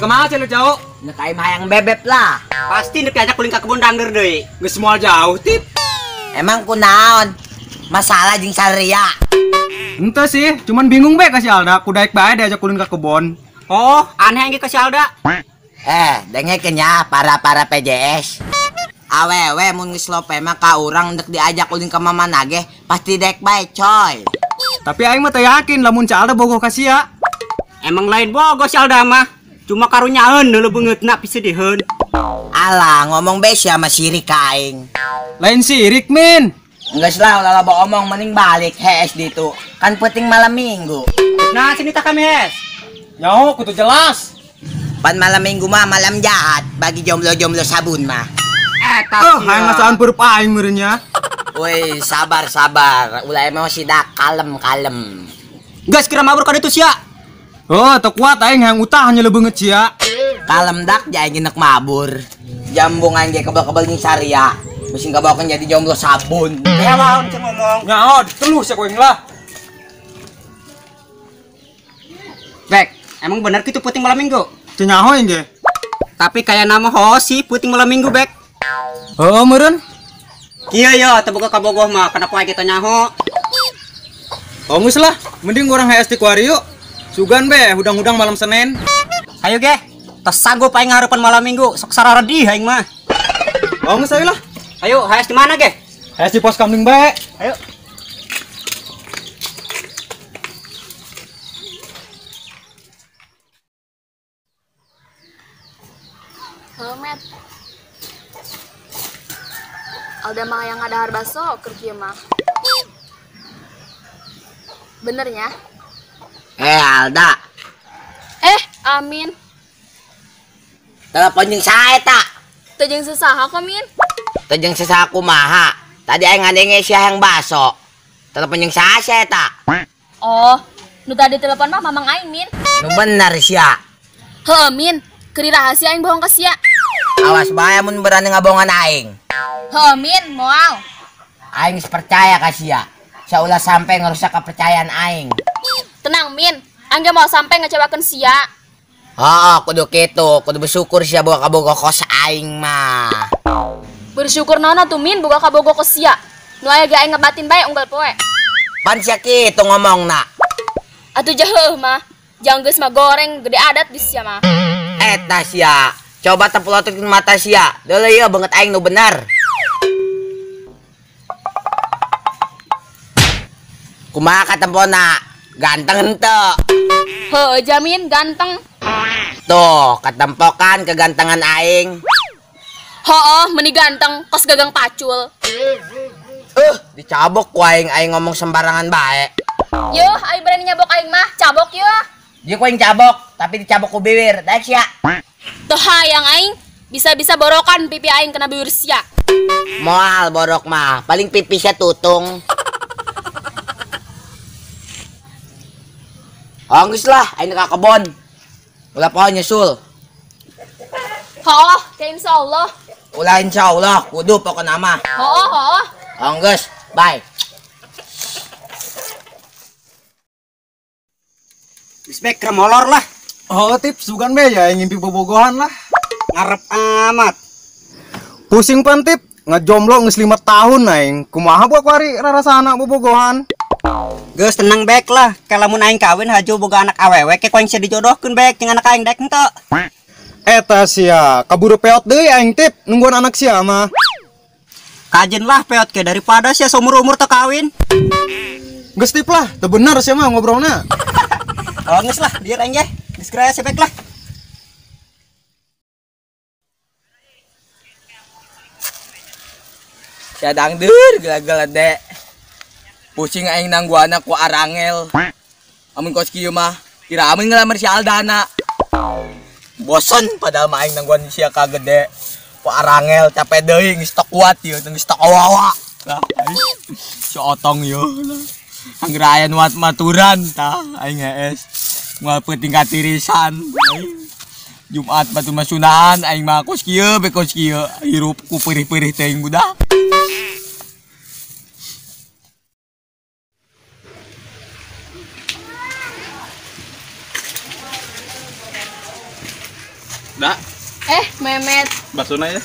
Kumaha cenah jauh? Nek aing hayang bebeb lah. Pasti nek diajak ulin ka kebun dangder deui. Geus moal jauh tip. Emang kunaon? Masalah jeung saria. Ente sih, cuman bingung bae ka si Alda, kudaek bae diajak ulin ka kebon. Oh, aneh ge ka si Alda. Dengekeun nya para-para PJS. Awewe mun geus lope mah ka urang ndek diajak ulin ka mamana ge pasti dek bae coy. Tapi aing mah teu yakin lamun si Alda bogoh ka sia. Emang lain bogoh si Alda mah, cuma karunyaeun heuleuh beungeutna pisediheun. Alah, ngomong bae sia mah sirik ka aing. Lain sirik min. Geus lah ulah loba omong mending balik hees ditu. Kan penting malam Minggu. Nah, sini tah kami hees. Nyaho kudu jelas. Pan malam Minggu mah malam jahat bagi jomblo-jomblo sabun mah. Oh, hayang ngasaan peurup aing meureun nya. Woi, sabar sabar. Ulah emosi dah, kalem-kalem. Geus kira mabur ka ditu sia. Oh, teu kuat aing hayang utah nya lebeungeut sia. Kalem dak ja aing nek mabur. Jambung aing ge kebel-kebel jeung saria. Mesin kabawakeun jadi jomblo sabun. Hewan ceng ngomong. Nyaho, diteluh sia ku aing lah. Bek, emang bener kitu peuting malam Minggu? Teu nyaho aing ge. Tapi kayak nama hosi peuting malam Minggu, Bek. Oh, meureun. Kieu yo teu boga kabogoh mah, kenapa aing kita nyaho? Oh, geus lah, mending urang hees ti kuari yuk. Sugan be, hudang-hudang malam Senin. Ayo ge, tos sanggup aing ngarepan malam Minggu, sok sararedih aing mah. Oh, geus ayo lah. Ayo, hees di mana ge? Hees di pos kamling bae. Ayo. Halo, Met. Alda mah yang ngadahar baso keur kieu mah. Benernya? Alda. Amin. Telepon jeung saha eta? Teu jeung saha kok, Min? Teu jeung saha kumaha? Tadi aing ngadenge sia yang baso. Telepon jeung saha sia eta? Oh, nu tadi telepon mah mamang aing, Min. Nu bener sia. Heuh, Min. Keuri rahasia aing bohong ka sia. Awas bae mun berani ngabohongan aing. Heuh, Min, moal. Aing geus percaya ka sia. Saulah sampai ngerusak kepercayaan aing. Tenang, Min. Aing ge moal sampai ngecewakeun sia. Heeh, kudu kitu, kudu bersyukur sia boga kabogoh kos aing mah. Bersyukur naon atuh, Min, boga kabogoh kos sia. Nu aya ge aing ngebatin bae unggal poe. Pan sia kitu ngomongna. Atuh jaheuh mah. Jang geus mah goreng gede adat di sia mah. Eta sia. Coba tepelototin mata sia. Deuleu ieu beungeut aing nu bener. Kumaha katempona? Ganteng henteu? Heuh, jamin ganteng. Tuh, ketempokan kegantengan aing. Heuh, meni ganteng kos gagang pacul. Dicabok ku aing, aing ngomong sembarangan bae. Yeuh, aing berani nyabok aing mah, cabok yeuh. Dia ku aing cabok, tapi dicabok ku bibir. Daek sia. Teu hayang aing, bisa-bisa borokan pipi aing kena bibir sia. Moal borok mah, paling pipi sia tutung. Oh, geus lah, aing ka kebon. Ulah poho nyusul. Hooh, ke insyaallah. Ulah insyaallah, kudu pokona mah. Hooh, hooh. Oh, geus, bye. Geus bae keur molor lah. Oh, tips sugan be ya aing ngimpi bobogohan lah. Ngarep amat. Pusing pan tip, ngejomblo geus 5 tahun aing. Kumaha buat kuari rarasana bobogohan? Geus tenang bek lah, kalau lamun aing kawin haju boga anak awewe ke ku aing sia dijodohkeun bek jeung anak aing dek henteu. Eta sia, kaburu peot deui aing tip nungguan anak sia mah. Kajen lah peot ke daripada sia seumur-umur teu kawin. Geus tip lah, teu bener sia mah ngobrolna. Oh geus lah, dieu aing ge. Geus kira sia bek lah. Sia dangdeur gela-gela de. Pusing aing nangguana ku arangel. Amun kos kieu mah, kira amun ngelamar si Aldana. Bosen padahal mah aing nangguan sia ka gede. Ku arangel capek deui geus tok kuat ieu, geus tok awawa. Lah, si otong ieu. Angger aya nu maturan tah aing hees. Moal peuting katirisan. Jumat batu masunahan aing mah kos kieu be kos kieu. Hirup ku peurih-peurih teuing budak. Dak. Memet. Basona ya?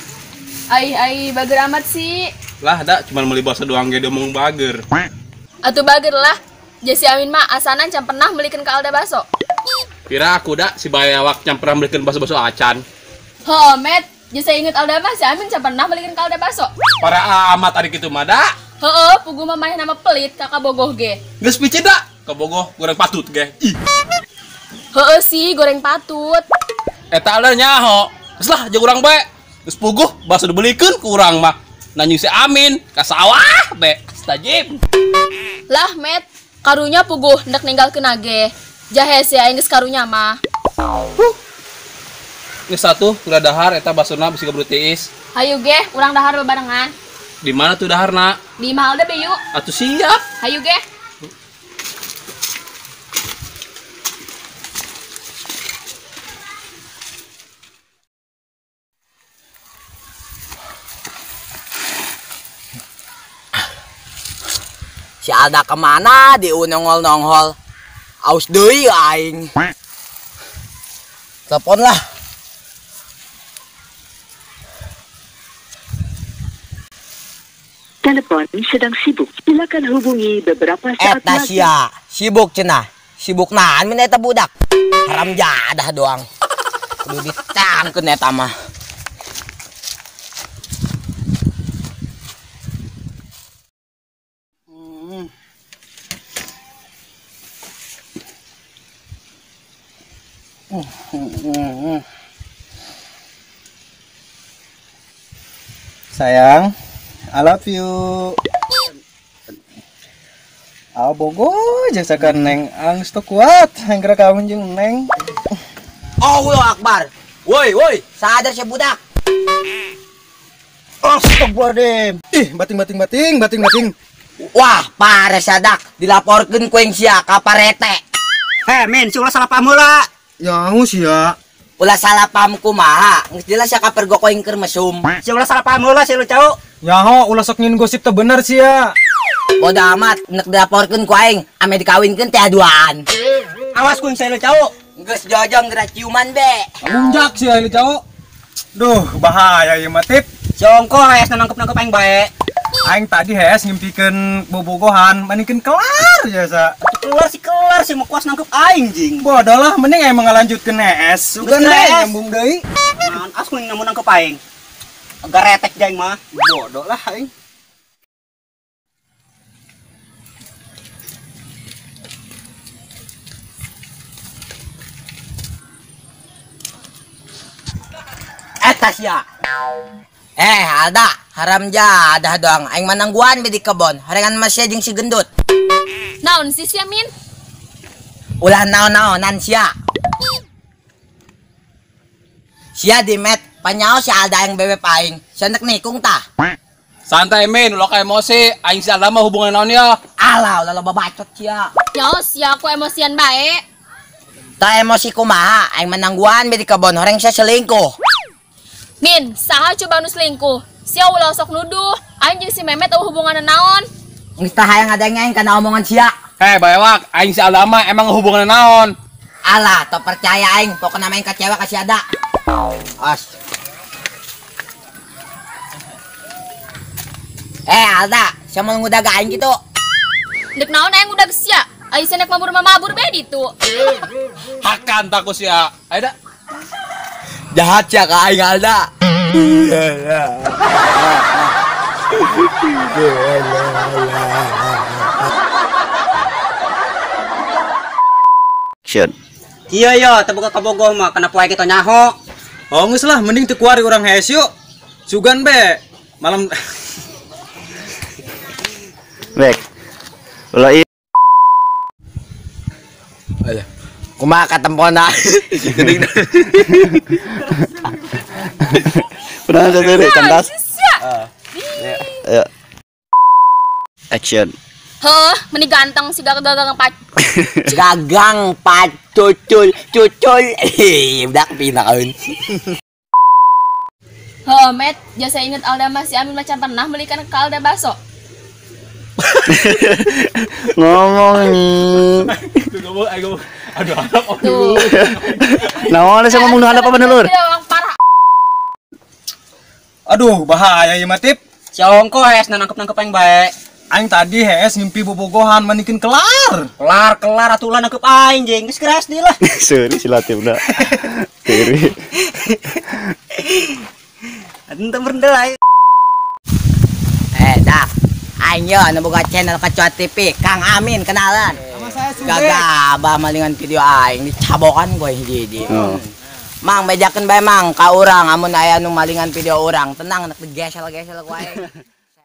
Ai ai bager amat sih. Lah dak cuman beli bakso doang ge diomong bager. Atuh bager lah. Jesi Amin mah asanan can pernah melikeun ka Alda baso. Kira aku dak si bayawak can pernah melikeun baso-baso acan. Heuh, Met. Jasa inget Alda mah si Amin can pernah melikeun ka Alda baso. Para amat ari kitu mah dak. Heueuh, puguh mah maneh nama pelit ka kabogoh ge. Geus picen dak? Kabogoh goreng patut ge. Ih. Heueuh sih goreng patut. Eta Alda nyaho. Geus lah jeung urang bae. Geus puguh baso dibelikeun ku urang mah. Nanyu si Amin ka sawah be. Astajib. Lah, Met. Karunya puguh ndek ninggalkeun age. Jahe si aing geus karunya mah. Geus satu udah dahar eta basona bisi keburu tiis. Hayu ge, urang dahar bebarengan. Di mana tuh daharna? Di imah Alda be yuk. Atuh siap. Hayu ge. Si Alda kemana di nongol-nongol. Aus deui aing. Telepon lah. Telepon sedang sibuk. Silakan hubungi beberapa saat eta lagi. Sia, sibuk cenah. Sibuk nahan mun eta budak. Haram jadah doang. Kudu ditangkeun eta mah. Sayang, I love you. Abogo jasa kan neng angst tuh kuat, hanggra kawin jeung neng. Allahu Akbar. Woi, woi, sadar si budak. Astagfirullahaladzim. Ih, bating bating bating bating bating. Wah, parah sadak dilaporkeun ku yang sia ka parete. Min, si ulah salah paham heula. Ya, sia. Ulah salah paham kumaha? Geus jelas sia kapergok aing keur mesum. Si ulah salah paham heula si lu cau. Nyaho ulah sok nyin gosip teu bener sia. Bodo amat, nek dilaporkeun ku aing, ame dikawinkeun teh duaan. Awas ku si lu cau. Geus jojong geura ciuman be. Lunjak sia lu cau. Duh, bahaya ieu mah tip. Si ongko hees nangkep-nangkep aing bae. Aing tadi hees ngimpikeun bobogohan, manikeun kelar jasa. Kelar sih mau kuas nangkep aing jing. Bodoh lah, mending aing ngalanjutkeun hees. Sugan we nyambung deui. Naon as kuing namun nangkep aing. Garetek jaing mah. Bodoh lah aing. Eta sia. Alda, haram jadah doang. Aing manangguan be di kebon. Horengan masih jeung si gendut. Naon sih sia, Min? Ulah naon-naonan sia. Sia di met, panyao si Alda yang bebek aing. Sia nek nikung tah. Santai Min, ulah ka emosi. Aing si Alda mah hubungan naon ya? Alah, ulah loba bacot sia. Nyaho sia aku emosian bae. Tah emosi kumaha? Aing manangguan be di kebon horeng sia selingkuh. Min, saha coba nu selingkuh? Sia ulah sok nuduh. Aing jeung si Memet eueuh hubunganna naon? Geus tah hayang ngadengeng kana omongan sia. Hei, bayawak, aing si Alda mah emang hubunganna naon? Alah, teu percaya aing, pokona mah aing kecewa ka si Alda. As. Alda, sia mau ngudag aing kitu. Ndek naon aing ngudag sia? Aing sia nek mabur-mabur bae ditu. Hakan takut sia. Ayo da. Jahat sia ka aing Alda. Action. Iya yo, teu boga kabogoh mah kana poe kitu nyaho. Oh geus lah, mending teu kuari urang hees yuk. Sugan be. Malam Baik. Ulah ieu. Alah. Kumaha katempona? Geuning. Pernah satu kandas. Sia. Action. Heuh, meni ganteng si gagang pac. Gagang pacucul cucul. Budak pinaun. Heuh, Met, jasa inget Alda mah si Amin macam pernah belikan ke Alda baso. Ngomong nih. Ngomong, ayo ngomong. Aduh, handap. Tuh. Naon saya ngomong nu handap apa lur? Parah. Aduh, bahaya ieu mah Tip. Si ongko hees nangkep-nangkep aing bae. Aing tadi hees ngimpi bobogohan manikin kelar. Kelar kelar atuh ulah nangkep aing jeung geus keras deui lah. Seuri si Latif da. Seuri. Atuh teu berendel aing. Eh, dak. Aing yo anu boga channel Kecoa TV, Kang Amin kenalan. Sama saya Subek. Gagah malingan video aing dicabokan gue hiji-hiji. Oh. Mang bejakeun bae mang ka urang amun aya nu malingan video urang, tenang nek digesel-gesel ku aing.